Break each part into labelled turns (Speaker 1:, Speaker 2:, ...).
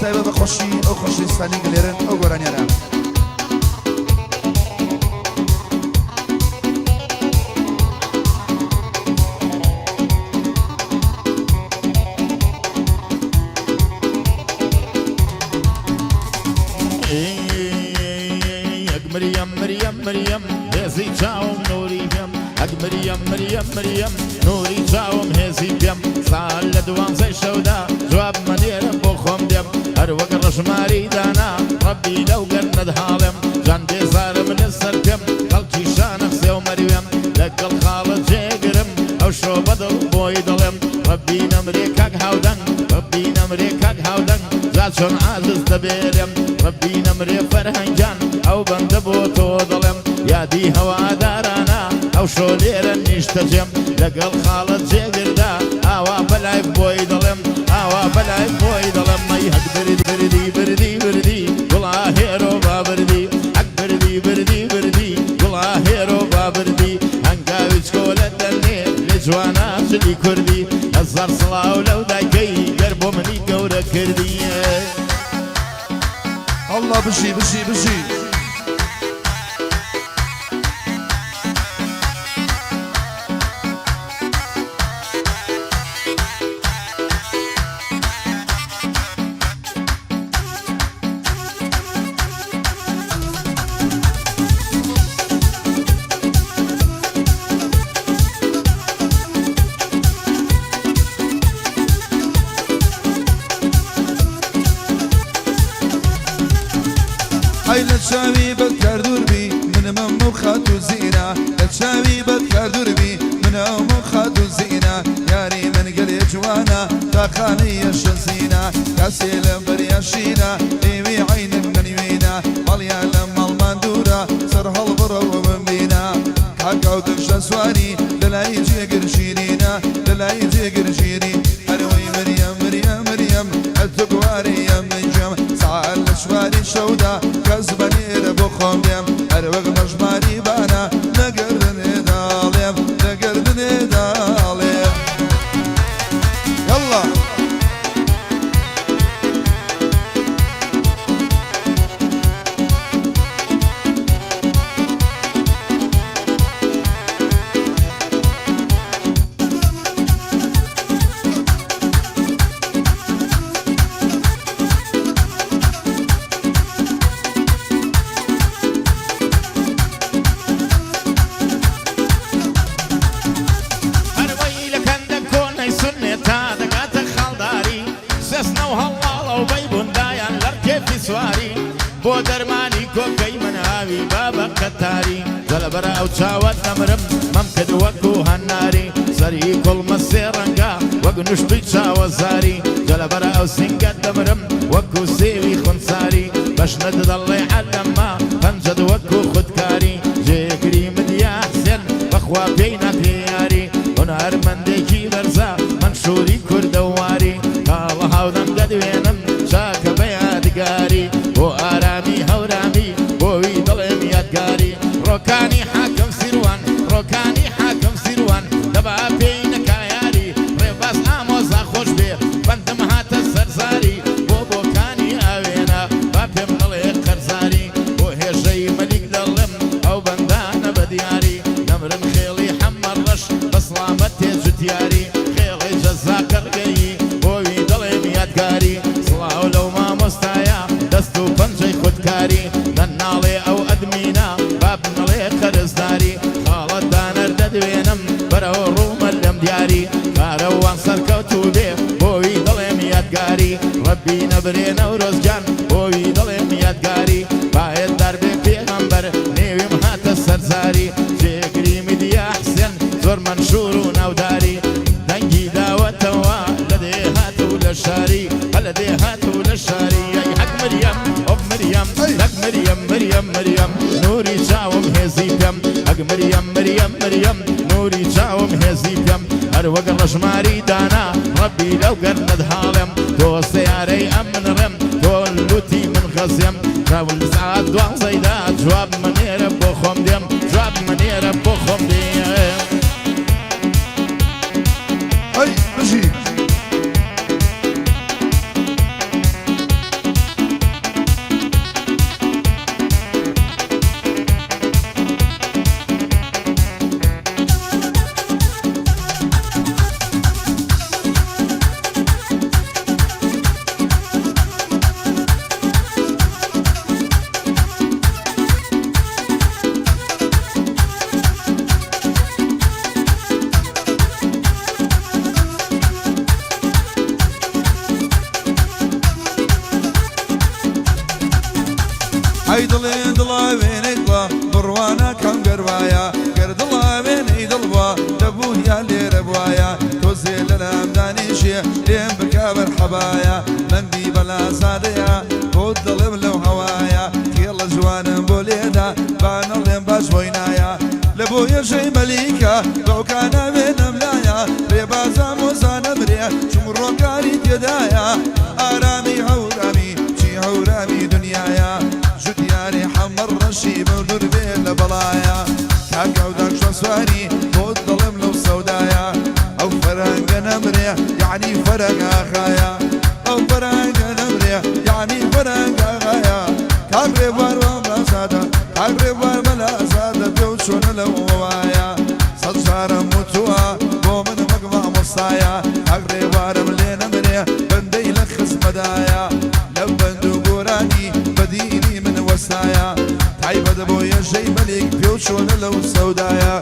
Speaker 1: تایبەت بە خۆشی ئەو خۆشەویستانەی کە لێرەن ئەو گۆرانیانە.
Speaker 2: ئەک مریەم مریەم مریەم هێزی چاوم نوری پێم ئەک مریەم مریەم مریەم نوری چاوم هێزی پێم سال لە دوانزەی شەودا جواب مەنێرە بۆ خۆم دێم هەر وەک ڕەشماری دانا ڕەبی لەو گەرنەت هاڵێم جان بێزارم لەسەر پێم خەڵکی شانە سێو مەروێم لەگەڵ خاڵە جێگرم ئەو شۆ بەدڵ بۆی دەڵێم ڕەبی نەمرێ کاک هاودەنگ ڕەبی نەمرێ کاک هاودەنگ جا چۆن عاجز دەبێرێم ڕەبی نەمرێ فەرهەنگیان ئەو بەندە بۆ تۆ دەڵێم یادی هەوادارانە ئەو شۆ لێرە نیشتەجێم لەگەڵ خاڵە جێگردا ئاوا بەلای بۆی دەڵێم ئاوا بەلای بۆی دەڵێم مەی هەک بردی بردی بردی بردی گوڵا هێرۆ با بردی هەک بردی بردی بردی گوڵا هێرۆ با بردی هەنگاوی چکۆلە دەنێ لێ جوانە جلی کوردی هەزار سڵاو لەو دایکەی گەر بۆ منی گەورە کردی.
Speaker 1: ئەڵڵا بژی بژی بژی. ئەی لە چاوی بەدکار دووربی منمم و خاتوو زینا، لە چاوی بەدکار دووربی منم و خاتوو زینا، یاری من گەلێ جوانە تاقانەی یەشە زینا، کاسێ لە بەریا شینە ئێوی عەینم منوینە، ماڵیان لە ماڵمان دوورە سەر هەڵبڕەوە بمبینە، کاک ئەودەم شاسواری لە لای جێگر شیرینە، لە لای جێگر شیرین، هەروەی مریەم مریەم مریەم ئەتۆ گوارەی ئەمن گوێم، سەعات لە چواری شەودا کەس بە نێرە بۆ خۆم دێم، هەر وەک ڕەشماری بانە لە گەردنێ داڵێم، لە گەردنێ داڵێم. یەڵڵا.
Speaker 2: هەروەی لە کەندە کۆنەی سونێ تا دەگاتە خاڵداری سێسنە و هەڵاڵە و بەیبوندایان لەڕ کێفی سواری بۆ دەرمانی کۆکەی من ئاوی بابە قەتاری جا لەبەر ئەو چاوەت دەمرم مەمکت وەکو هەناری سەری کوڵمە سێ ڕەنگە وەک نوشتوی چاوە زاری جا لەبەر ئەو سینگەت دەمرم وەکو سێوی خونساری بەژنت دەڵێ عەلەمە پەنجەت وەکو خودکاری جێگری مدیا حسێن بەخوا پێی ناکرێ یاری هونەرمەندێکی بەرزە مەنشوری کوردەواری خاڵە هاودەنگ دەدوێنم چاکە بە یادگاری بۆ ئارامی هەورامی بۆوی دەڵێم یادگاری ڕۆکانی حاکم سیروان ڕۆکانی حاکم سیروان دەبا پێی نەکا یاری ڕێباز ئامۆزا خۆش بێ بەندم هاتە سەر زاری بۆ بۆکانی ئاوێنە با پێم نەڵێ قەرزاری بۆ هێژەی مەلیک دەڵێم ئەو بەندانە بە دیاری نەمرن خێڵی حەمە ڕەش بە سڵامەت تێ جوتیاری خێڵی جەزا قەرگەیی بۆوی دەڵێم یادگاری سڵاو لەو مامۆستایە دەست و پەنجەی خودکاری نەناڵێ ئەو ئەدمینە با بنەڵێ قەرزداری خاڵە دانەر دەدوێنم بەرەو ڕوومە لەم دیاری کارەوان سەرکەوتوو بێ بۆوی دەڵێم یادگاری ڕەبی نەبرێ نەورۆز گیان بۆوی دەڵێم یادگاری بایەت دار بێ پێغەمبەر نێویم هاتە سەر زاری جێگری میدیا حسێن زۆر مەنشور و ناوداری دەنگی داوەتەوە لە دێهات و لە شاری لە دێهات و لە شاری ئەی حەق مریەم ئۆف مریەم حەق مریەم مریەم مریەم نوری چاوم هێزی پێم حەق مریەم مریەم مریەم نوری چاوم هێزی پێم هەر وەک ڕەشماری دانا ڕەبی لەو گەرنەت هاڵێم تۆ سەیارەی ئەمن ڕێم تۆ لوتی من خەزێم تاول سەعات دوانزەیدا جواب منێرە بۆ خۆم دێم جواب منێرە بۆ خۆم دێم.
Speaker 1: ئەی بژی. لێم بکە مەرحەبایە مەندی بەلازادەیە بۆت دەڵێم لەو هەوایە خێڵە جوانم بۆ لێدا با نەڵێم باش بۆی نایە لە بۆ یەژەی مەلیکە باوکانە وێنەم لایە ڕێبازە مۆزانە مرێ چون ڕۆکاری تێدایە ئارامی هەورامی چی هەورامی دنیایە جوتیاری حەمە ڕەشی بەو دوور بێ لە بەڵایە کاک هەودان چۆن سواری بۆت دەڵێم لەو سەودایە ئەو فەرەنگە نەمرێ یەعنی فەرەنگ ئاغایە ئەو فەرەنگە نەمرێ یەعنی فەرەنگ ئاغایە کاک ڕێبوار مامرازادە کاک ڕێبوار مەلازادە پێو چۆنە لەو وایە سەد جارم وتووە بۆ من وەک مامۆستایە کاک ڕێبوارم لێ نەمرێ بەندەی لە خزمەدایە لە بەند و گۆرانی بە دینی من وەستایە تایبەت بۆ یەژەی مەلیک پێو چۆنە لەو سەودایە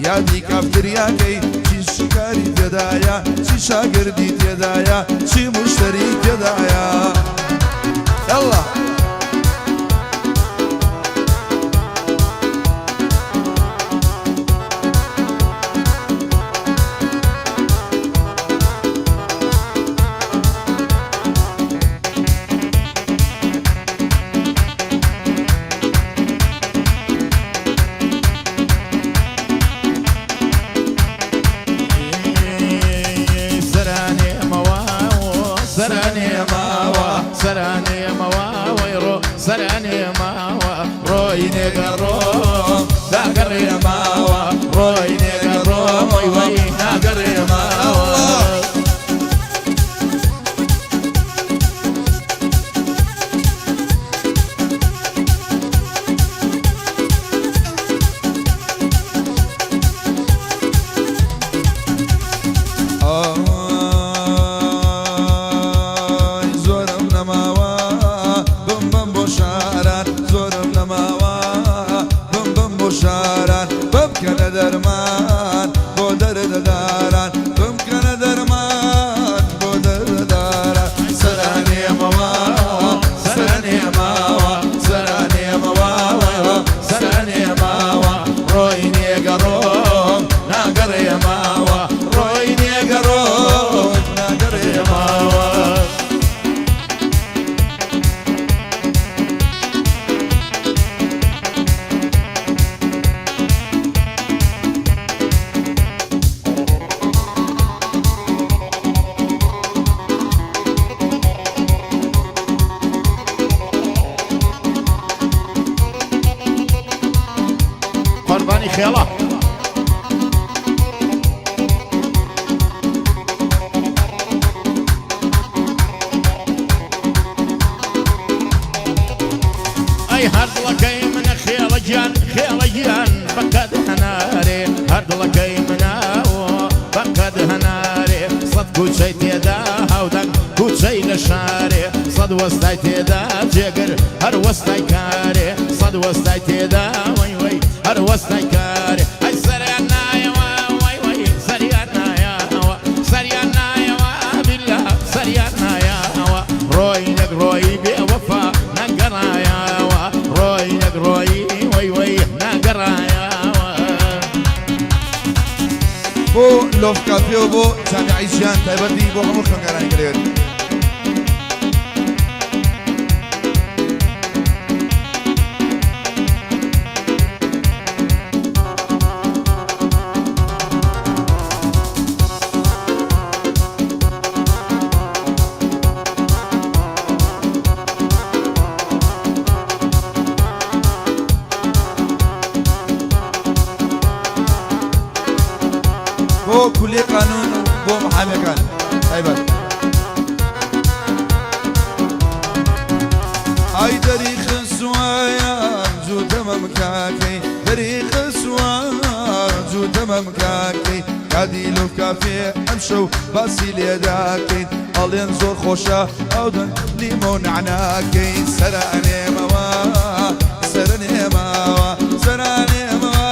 Speaker 1: یادی کافتریاکەی چی شکاری تێدایە چی شاگردی تێدایە چی مشتری تێدایە یاڵڵا. ئای زۆرم نەماوە بمبەم بۆ شاران زۆرم نەماوە بمبەم بۆ شاران بمکەنە دەرمان بۆ دەردەداران بمکەنە دەرمان بۆ دەردەداران سەرانێمەوە سەرانێماوە سەرانێمەوە سەرانێماوە ڕۆی نێگەڕۆم ناگەڕێماوە ڕۆی نێگەڕۆم ناگەڕێماوە.
Speaker 2: قوربانی خێڵە. ئەی هەر دڵەکەی منە خێڵە گیان خێڵە گیان بەقەد هەنارێ هەر دڵەکەی مناوە بەقەد هەنارێ سەد کوچەی تێدا هاودەنگ کوچەی لە شارێ سەد وەستای تێدا جێگر هەر وەستای کارێ سەد وەستای تێدا وەی وەی هەر وەستای کارێ ئەی سەریان نایەوە وەی وەی سەریان نایەوە سەریان نایەوە بیلا سەریان نایەوە ڕۆی نەک ڕۆی بێ وەفا نەگەڕایەوە ڕۆی نەک ڕۆی وەی وەی نەگەڕایەوە.
Speaker 1: بۆ لۆف کافێ و بۆ جامیعەی ژیان تایبەتی بۆ هەموو خوێندکارانی گەلێری. بۆ کولیەی قانون بۆ محامیەکان تایبەت. ئای دەری خسوایان جوو تەمەم کاکەی دەری خسوە جوو تەمەم کاکەی کادی لۆ کافێ ئەمشەو باسی لێداکەین ئەڵێن زۆر خۆشە ئەو دەنگ لیمۆ نەعناکەی سەرە ئەنێمەوە سەرە نێماوە سەرە نێمەوە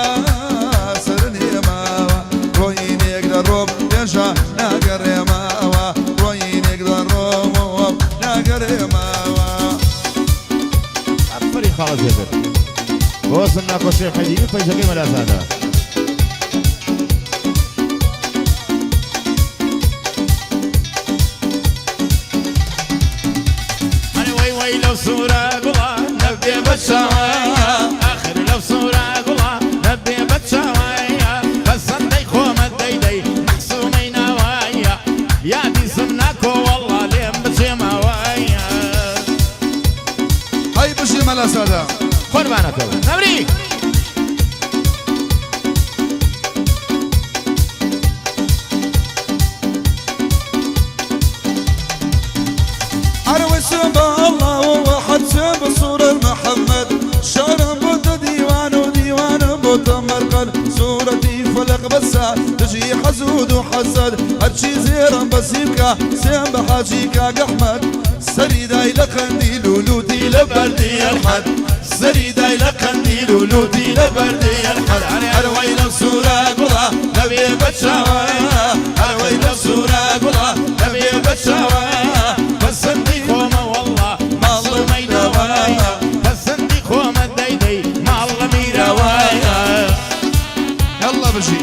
Speaker 1: سەرە نێماوە ڕۆیینێک دەڕۆم بێژە ناگەڕێمەوە ڕۆیینێک دەڕۆم ناگەڕێمەوە.
Speaker 2: ئافەرین خاڵە جێگر. بۆسم ناکۆ شێخ حەیدی پەیجەکەی مەلازادە.
Speaker 1: هەرچێ بە سوورەت محەممەد شارم بۆتە دیوان و دیوانم بۆتە مەرقەد سوورەتی فەلەق بەسە دژی حەزود و حەسەد هەرچی زێڕم بەسی بکە سێم بە حاجی کاک ئەحمەد سەری دای لە قەندیل و لوتی لە بەردی ئەلحەد سەری دای لە قەندیل و لوتی لە بەردی ئەلحەد هەروەی لەو سوورە گوڵە دەبێ بە چاوە هەروەی لەو سوورە گوڵە دەبێ بە چاوە پەسەندی
Speaker 2: خۆمە وەڵڵا
Speaker 1: ماڵ
Speaker 2: مەعسوومەی ناوایە پەسەندی خۆمە دەی دەی ماڵ لە میرەوایە.
Speaker 1: يلا بجي.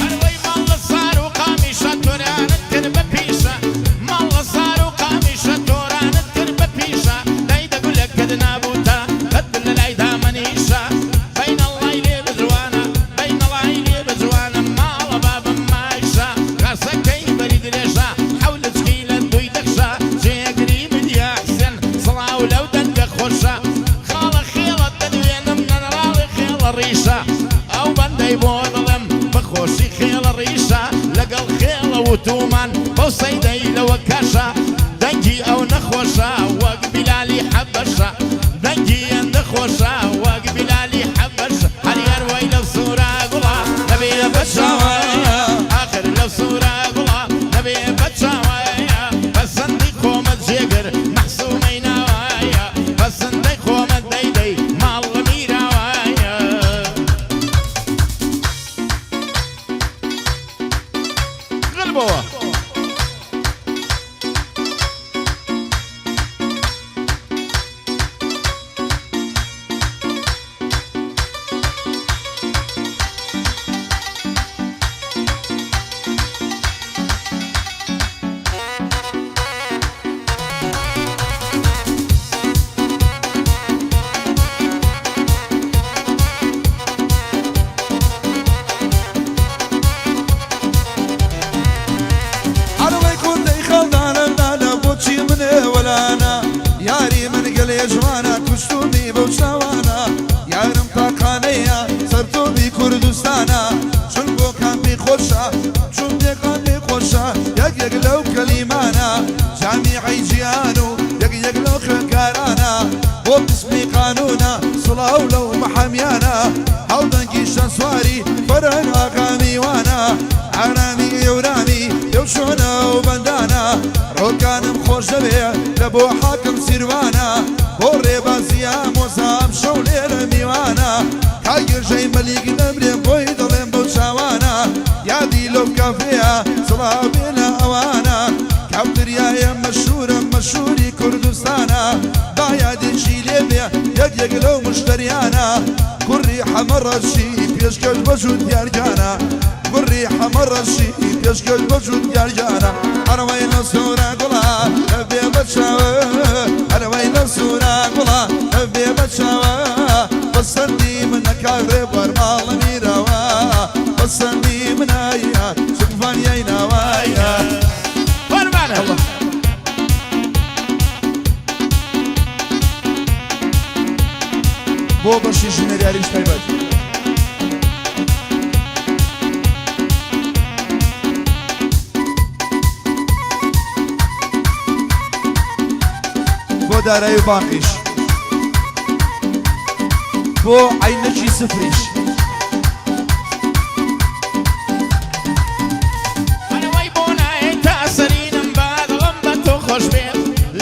Speaker 2: هەروەی ماڵ لە سار و قامیشە تۆرانت کرد بە پیشە ماڵ لە سار و قامیشە تۆرانت کرد بە پیشە دای دەگولەکەت نابووتە قەت لە لای دامەنیشە بەینەڵای لێ بجوانە بەینەڵای لێ بجوانە ماڵە بابم مایشە خاسەکەی بەری درێژە حەولچکی لە دووی دەخشە جێگری بدیا حسێن سڵاو لەو دەنگە خۆشە خاڵە خێڵە دەدوێنم نەنەڕاڵی خێڵە ڕیشە ئەو بەندەی بۆ دڵم بەخۆشی خێڵە ڕیشە لەگەڵ خێڵە وتومان بەو سەیدەی لەوە کاشە دەنگی ئەو نەخۆشە وەک بیلالی حەبەشە دەنگی ئەندە خۆشە وەک بیلالی حەبەشە هەریار وەی لەو سوورە گوڵە دەبێ بە چاوە ئاخر لەو سوورە گوڵە دەبێ بە چاوەیە پەسەندی خۆمە جێگر مەحسومەی ناوایە پەسەندەی خۆمە دەیدەی ماڵ لە میراوایە. غلبەوە.
Speaker 1: عەرەوەی کوردەی خەڵدانە لالە بۆچی منێ وەلانە یاری من گەلێ جوانە کوشتومی بەو چاوانە یارم تاقانەیە سەرتۆبی کوردستانە چون بۆ کامپی خۆشە چون پێکان پێ خۆشە یەک یەک لەو کەلیمانە جامیعەی جیهان و یەک یەک لەو خوێندکارانە بۆ قسمی قانونە سڵاو لەو محەمیانە هەڵدەنگی شەسواری فەرهەنگ ئاغا میوانە ئارامی ئێورامی لەو شوێنە و بەندانە ڕۆکانم خۆش دەوێ لە بۆ حاکم سیروانە بۆ ڕێبازیە مۆزام شەو لێرە میوانە کاگرژەی مەلیک نەمرێ بۆی دەڵێم بەو چاوانە یادی لەو کافەیە سڵاو بێ لە ئەوانە کافتریایە مەشهورە مەشهوری کوردستانە با یادێکی لێ بێ یەک یەک لەو مشتریانە کوڕی حەمەڕەشی پێشکەش بە جووتیارگانە کوڕی حەمەڕەشی پێشکەش بە جووتیارگانە هەروەی لە سوورە گوڵە دەبێ بە چاوە هەروەی لە سوورە گوڵە دەبێ بە چاوە پەسەندی منە کاک ڕێبوار ماڵە میرەوە پەسەندی منایە سوکفانیای ناوایە.
Speaker 2: فەرمانە.
Speaker 1: بۆ بەشی ژمێریاریش تایبەت. بۆ دارایی و بانقیش بۆ عەینەکی سفریش.
Speaker 2: ئەوەی بۆ نایەی تا سەرینم با دڵم بە تۆ خۆش بێ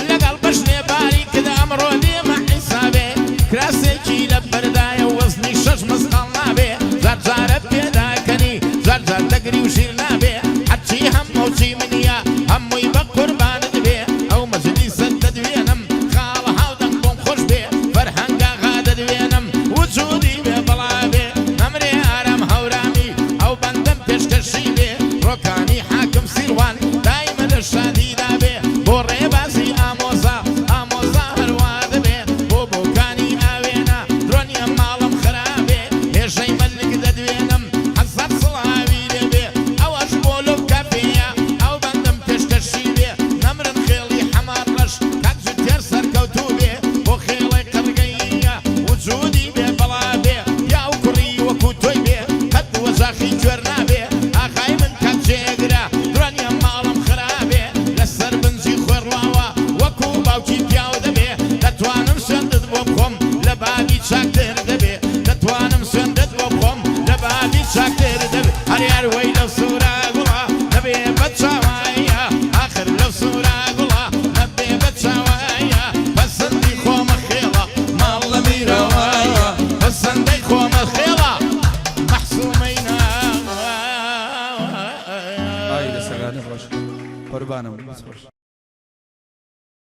Speaker 2: لەگەڵ بەشنێ باری کدا ئەمڕۆ دێمە حیسابێ کراسێکی لە بەردایە وەزنی 6 مسقاڵ نابێ جار جارە پێداکەنی جار جار دەگری و ژیر نابێ هەرچی هەمە و چی منیە هەمووی بە قوربانت بێ ئەو مەجلیسە دەدوێنم خاڵە هاودەنگ بۆم خۆش بێ فەرهەنگاغا دەدوێنم وجودی بێ بەڵا بێ.
Speaker 1: بەقوربانم.